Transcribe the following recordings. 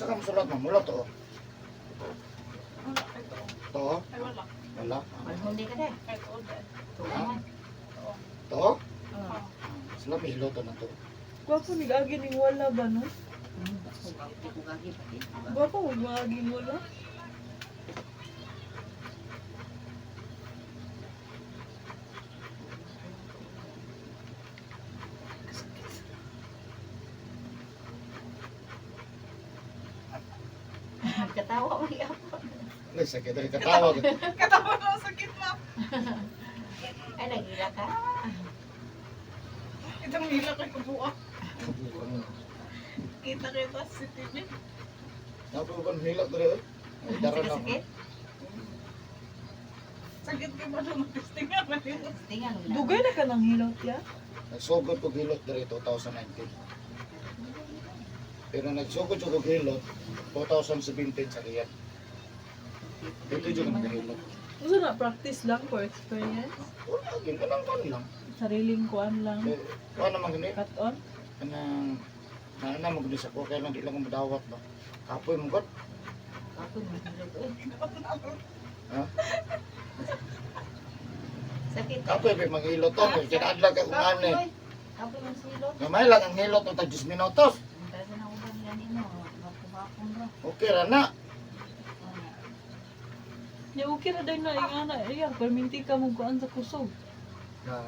Sa ka musulat, ma'am? Wala to, oh. Wala kay to. To, oh. Ay wala. Wala. Malhundi ka de. Kay to dai. Tuangan. To? Oh? Oh. Sila may hiloto na to. Gwapo ni agi ning wala ba no? Gwapo pati. Gwapo mo agi wala. Katawa mo gyapon. Ay, sakit. Dali katawag. Katawa na sakit ma. Ay nagila ka. Itong hila kay kubuak. Kita kita sa CCTV. Nabukan hilot dali, oh. Ay, dara na. Sakit. Sakit kay ba nung testing nga man yun. Tingan mo. Dugay na ka ng hilot ya. Nagsugod ko hilot dali 2019. Pero nagsugod ko hilot 2017 sa Riyadh. Dito jud ko nagahilot. Usa na practice lang for experience. Wala gyud kanang kan lang. Sariling kuan lang. Eh, wala naman gani Cut on. kanang na mo gani sa ko kaya lang di lang ko madawat ba. Kapoy mo god. Gwapo mo hilot oy. Ha? Sakit. Kapoy ba maghilot to kay kinadlag ka kung ano. Oy. Kapoy mo silot. Gamay lang ang hilot og tag 10 minutos. Tasa na uban gani mo. Gwapo-gwapo ra. Okay ra na. Nya okay ra day na ingana. Iya, perminti ka mo kuan sa kusog. Na,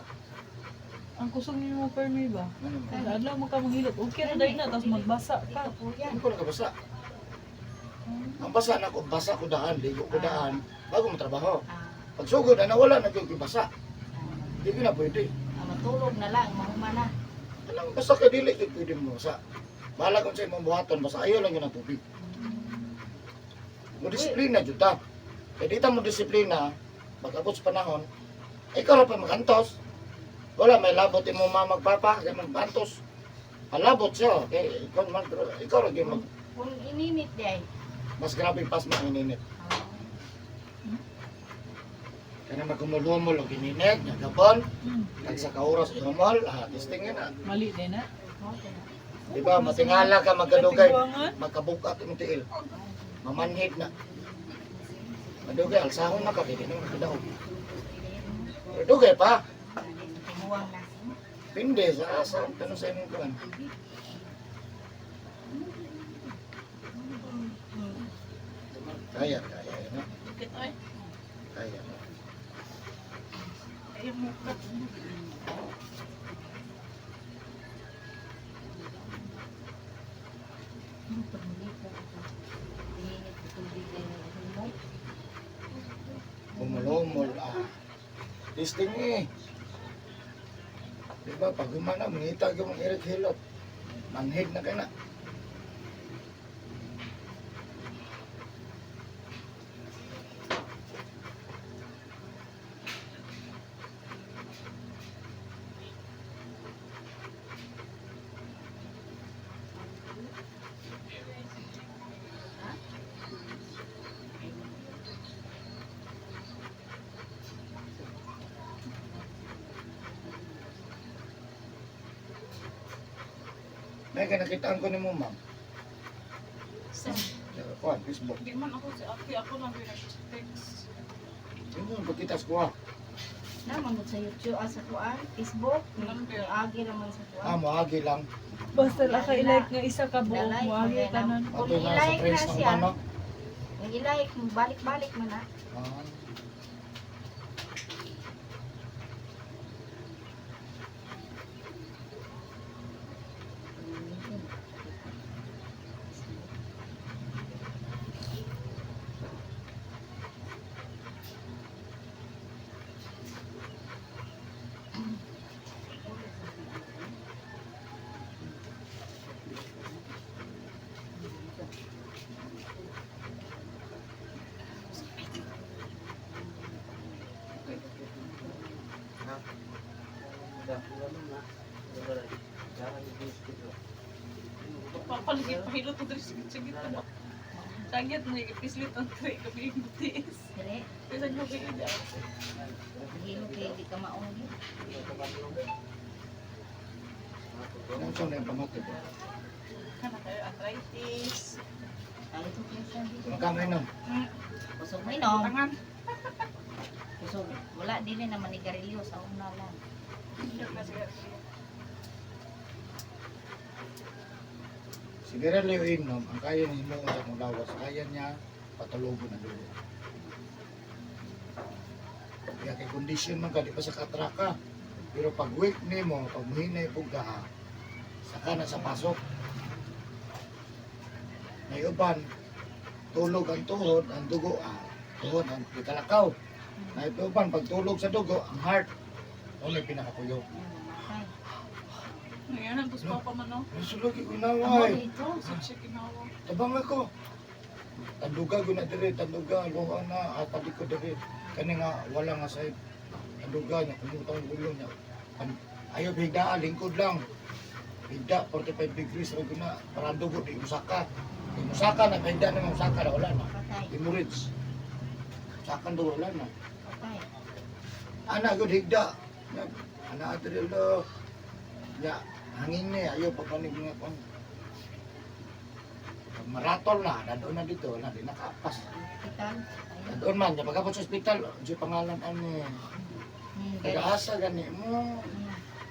Ang kusog nimo permi ba? ano man. Kada adlaw mo ka manghilot, okay ra day na tapos magbasa ka. Dito po yan. Hindi ko nakabasa. Ang basa na ko, basa ko daan, ligo ko daan, bago mo trabaho. Ah, Pag sugod na nawala na gyud basa. Di ko na pwede. matulog na lang, mahuma na. Anong basa ka dili gyud pwede mo basa. Bahala kung sa imong buhaton, basta ayaw lang yun ang tubig. Mo disiplina jud ta. Kay di ta mo disiplina, pag abot sa panahon, ikaw ra pa magantos. Wala may labot imong mama magpapa kay magbantos. Alabot siya kay ikaw man pero ikaw ra gyud mag Kung ininit di ay. mas grabe pas mo ang ininit. Kaya magkumulumol og ininit, nga gabon, tag sa ka oras ihumol, ah, testing yun ah. Mali din na. Di ba, matingala ka magkadugay, Katiguangan. magkabukat imong tiil. Mamanhid na. Madugay, alsahon na ka, kaya di na makadaog. Pero dugay pa, Tiguang na. pinde sa asa, tanong sa imong kuan. Kaya, kaya, yun na. Sakit ay. Kaya. Ay muka. Ininit ko tubig ay humot. Humulumol, ah. Testing eh. Di ba, pag humana, mangita ka mong Eric Hilot. Manhid na ka na. May kinakitaan ko ni mo, ma'am. Sa Sa kuan, Facebook. Di man ako si ate ako lang yung nag-text. Yun yung pagkita sa kuha. naman mo sa YouTube ah, sa kuan, Facebook, Number. agi raman sa kuan. Ah, moagi lang. Basta lang ka i-like nga isa ka buok Lalike, mo agi magay na. tanan. Kung Ato na sa i-like friends na ng siya, mano. kung i-like, balik-balik man na. Ah. Papaligid pahilot to diri sakit sakit na. Sakit mo ipislit ang tray gabi yung tiis. Dire, Kaysa gabi di ako. hilot kay di ka maong gyud. Nang saan na yung pamati ba? Daghan na kayo arthritis. Ay, ito kaya sabi ko. Magkano inom? Kusog mo inom. Tangan. Kusog. Wala dili na manigarilyo sa una lang. Daghan sigarilyo. Sigarilyo inom, ang kaya niya himuon sa akong lawas, kaya niya patulogon ang dugo. Kaya kay condition man ka, di pa sa katraka. Pero pag weak nimo, pag muhinay pug ka, saka na sa pasok. May uban, tulog ang tuhod, ang dugo, tuhod, ang gikalakaw. May uban, pag tulog sa dugo, ang heart, o may pinakapuyo. Ayun, mamatay. Ngayon ang gusto pa man no. Sulog ko Amo naway. ito. Kusog siya ginawa. Tabang ako. Tanduga ko na dire, tanduga, luha na, at ko dire. Kani nga, wala nga sa tanduga niya, kumutang gulo niya. Ayaw higda, lingkod lang. Higda, 45 degrees, ra na, para ang dugo, di musaka. Di musaka na, higda na, musaka na, wala na. Patay. Hemorrhage. Musaka dugo, wala na. Patay. Ana, gud higda. Nya, Ana, adre lo. Nya, hangin ni, ayaw pagpanig nga kung pag maratol na, dadon na dito, na, di nakaapas. Hospital. Ayun. Dadon man, nya, pagkapos sa ospital, sa pangalan ani, Gani. nag-aasa gani mo,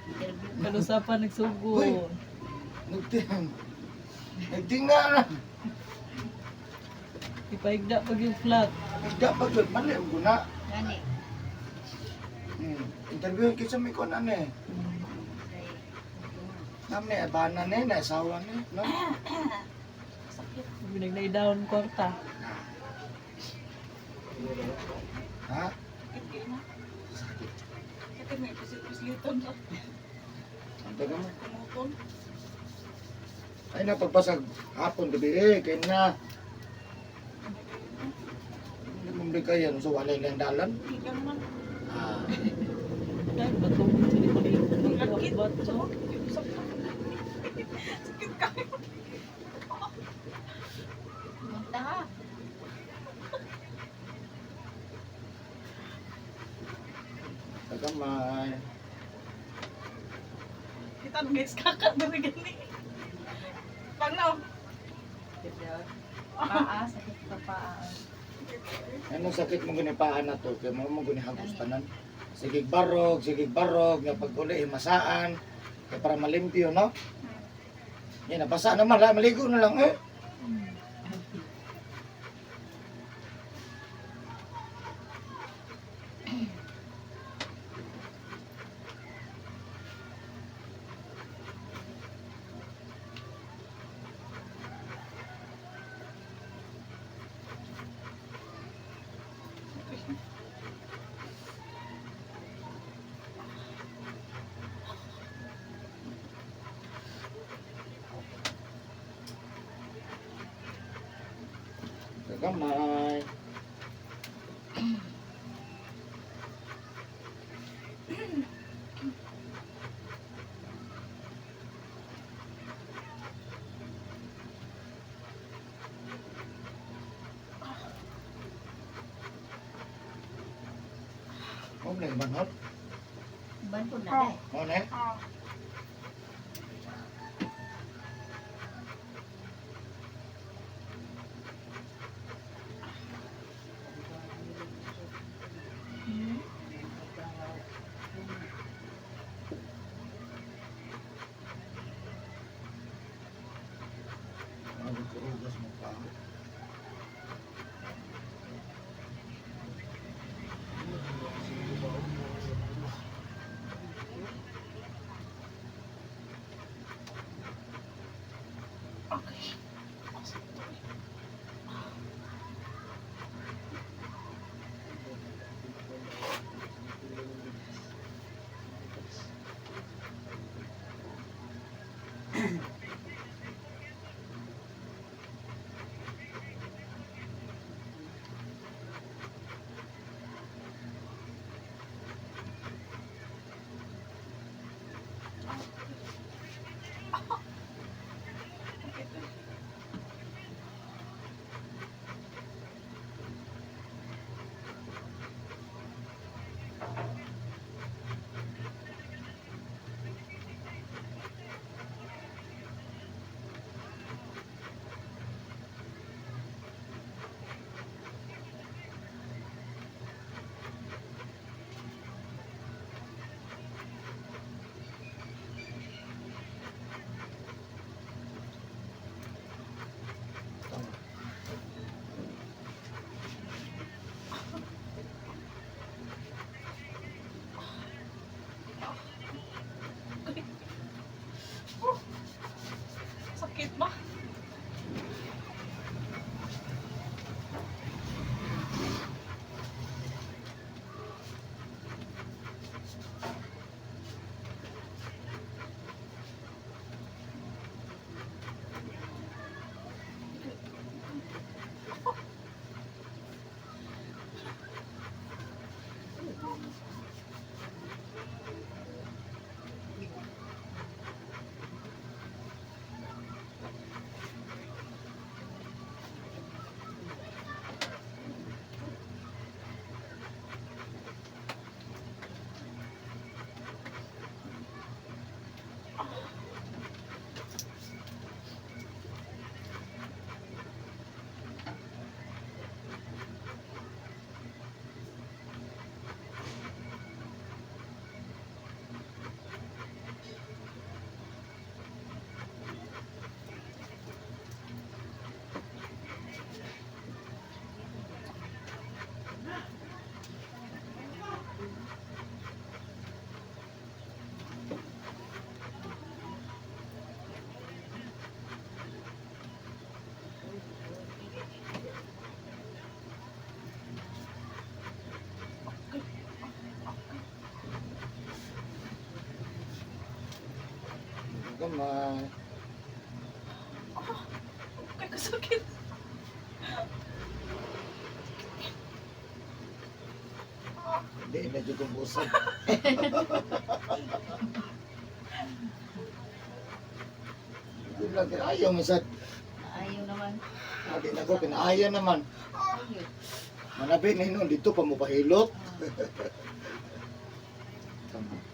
Interview. Kanusapan nagsugo. Uy! nagting, nagtinga na, Ipaigda pag yung flat. higda pa yun, mali, ang guna. Gani. Interview kinsa may kuan ani, nam ni, abana ni, naisawa ni, no? Sakit. Binagnay down kwarta. Ha? Sakit kayo na. Sakit. Sakit na ipisit-pisliton sa Ang taga mo. kumuton. Ay na pagpasag hapon gabi eh kay na. Hindi mo bigay kaya so wala lang dalan. Higa man. Ah, Ay, bato sa likod. Ang lagkit. Bato. Sakit. Sakit kayo. Munta ha. tagamay. Kita nung guys kakak dari gani. Pang na. Paa, sakit pa paa. Anong sakit mo ginipaan na to kay mo mo ginihagos tanan. Sige barog, sige barog nga pag uli himasaan kay para malimpyo no. Yan nabasa naman la maligo na lang eh. Tagamay. Mo na manhot. Banto na dai. Mo na. Ah. Ano ko rugas mo pa. Okay. Oh, sakit to eh. Gamay. Kay kasakit. Hindi na dyan kong busog. Hindi lang, ayaw man sad. Ayaw naman. Adi na ko, kinaayaw naman. Ayaw. Manabi na hinon, dito pa mo pahilot. Tama.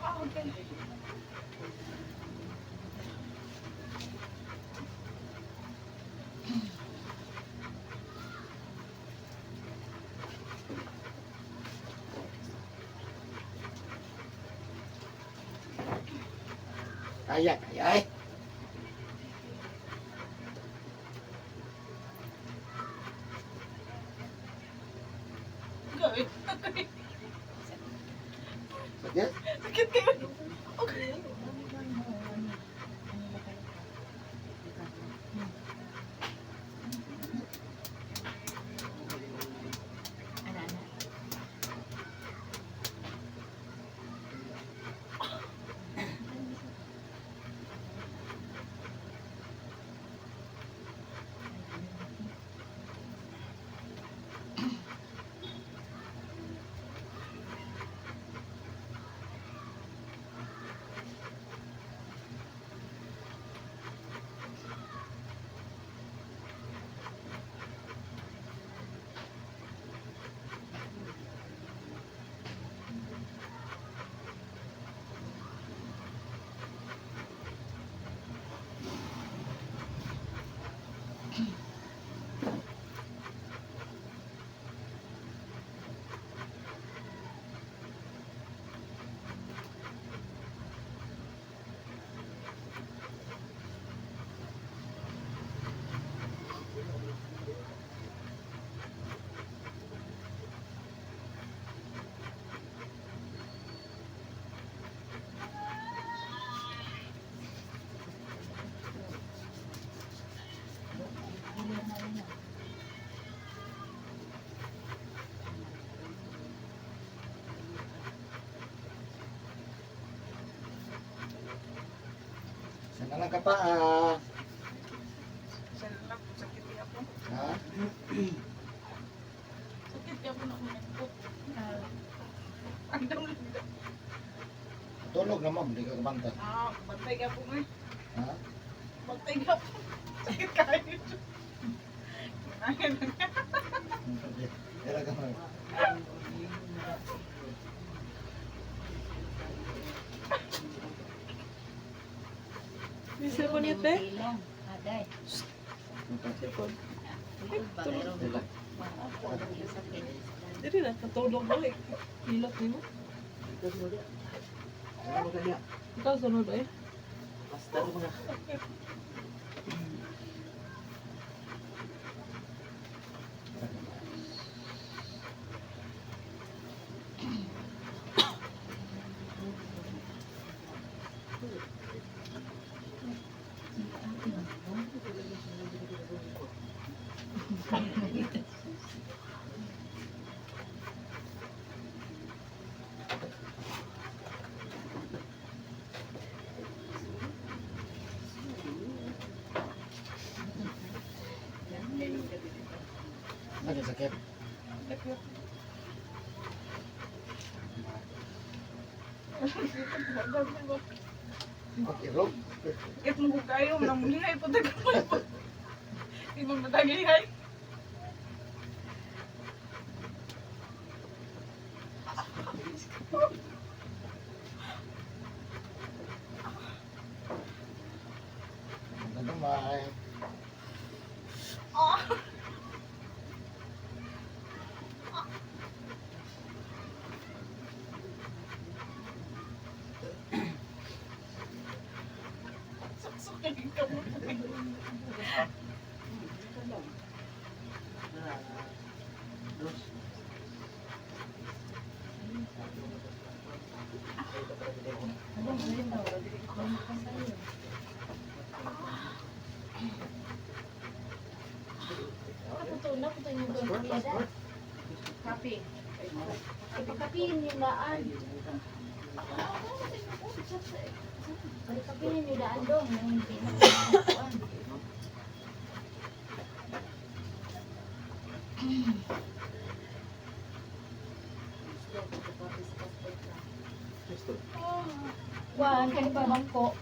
Ah, okay. Kaya, kaya eh. Gawin. Sakit? Sakit kayo. Okay. Ana, ana. Ilan na rin ah. Sana lang ka pa ah. Sana lang, sakit niya po. Ha? Sakit niya po na kumakot. Ang dami. Tulog na ma'am, hindi ka kabantay. Ah, bantay ka po ngayon. Ha? Bantay ka po. Sakit kayo. Kailangan na. Kaya ka ma'am. May cellphone niya, te? Ilang. Aday. Cellphone. Tulog ba? Pero Dila. sakit. Dili na, katulog mo eh. Hilot nimo. Ikaw sunod eh. Ano sakit? Sakit. Okay, Rob. Sakit mo ko kayo, namulihay po tagamay po. Hindi mo mataglihay. Ano gamay? Ah! Suksok yung kamot. Ipakapihin niyo daan. Ipakapihin niyo daan dong. Yung hindi na kuan. Kuan, kani ba bangko?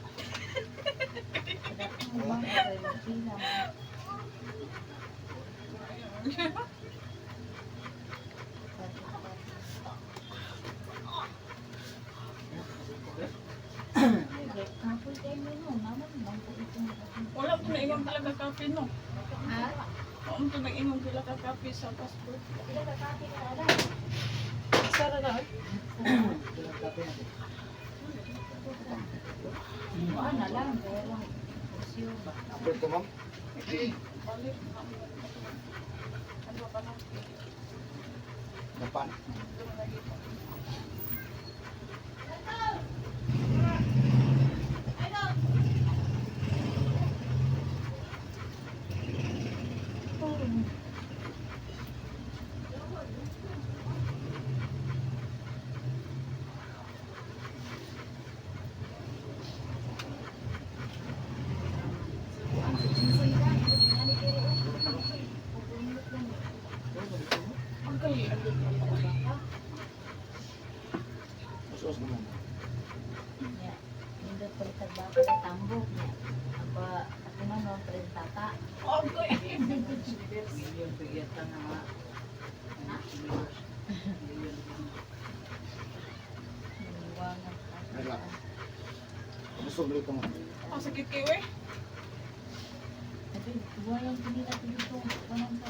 Bangko kay magpila. Kapoy kayo mo, mama, bangko ito. Wala ko na ingon talaga kape no. Ha? Wala ko na ingon pila ka kape sa passport. Pila ka kape ka aray? Sara na ay. Kuan na lang, kaya lang. Kusyo ba? Approve ko, ma'am. Balik. Ano pa na? Napan. Doon lagi pa. Ang kay Usos naman. Nya, nindot palitag baka sa tambok niya. Apa, ako na no, palit tata. Ang kay. Naniwangan. Wala. Busog ulit ko, ma'am. Ang sakit kayo eh. Sabi, walang pinila ko dito. Walang pa.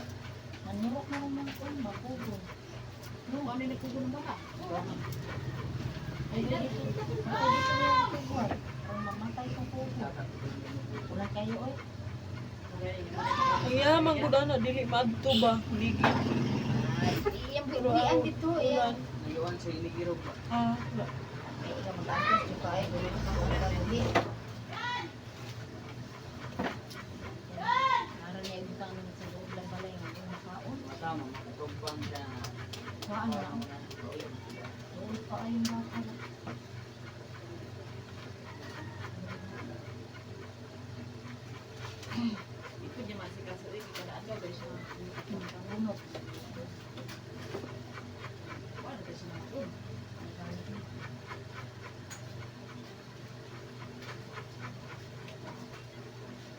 Manurok na naman ko, makugo. No, ano yung nagkugo ng baka? Ay, dito. Ay, dito na yung kugo. Kung mamatay kong kugo. Wala kayo, oy. Ang yaman ko na dili maadto ba? Ligi. Iyang buian dito, iyang. Ah, wala. Ay, ikaw mag-angkos, di ba? Ay, gawin ka ang paguli. Naroon niya ibutang naman sa loob lang balay ang makaon. Kuhaan na ako. Doon pa ay baka. Ito niya masikaso eh. Kada adlaw ba siya? Bunot. Wala ba siya na?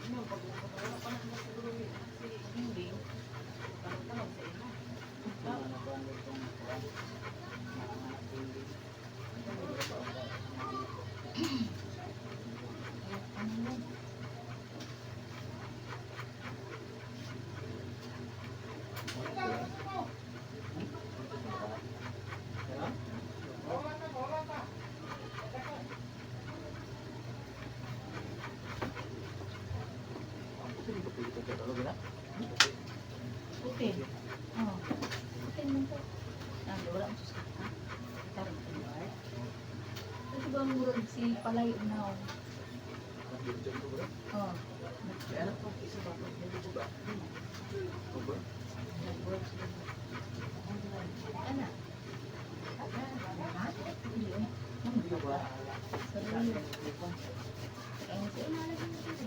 Ano, pag wala pa naman siguro eh, si Hindi. Parang tawag sa ina. Ano yun? Puti. Oh. Puti man to. Ah, wala mo sus. Ha? Karon ko ba? Ito ba ang murag si Palay Unaw? Oh. Ana. Ha? Hindi, eh. Sarili. Eh, si una lagi mo dito.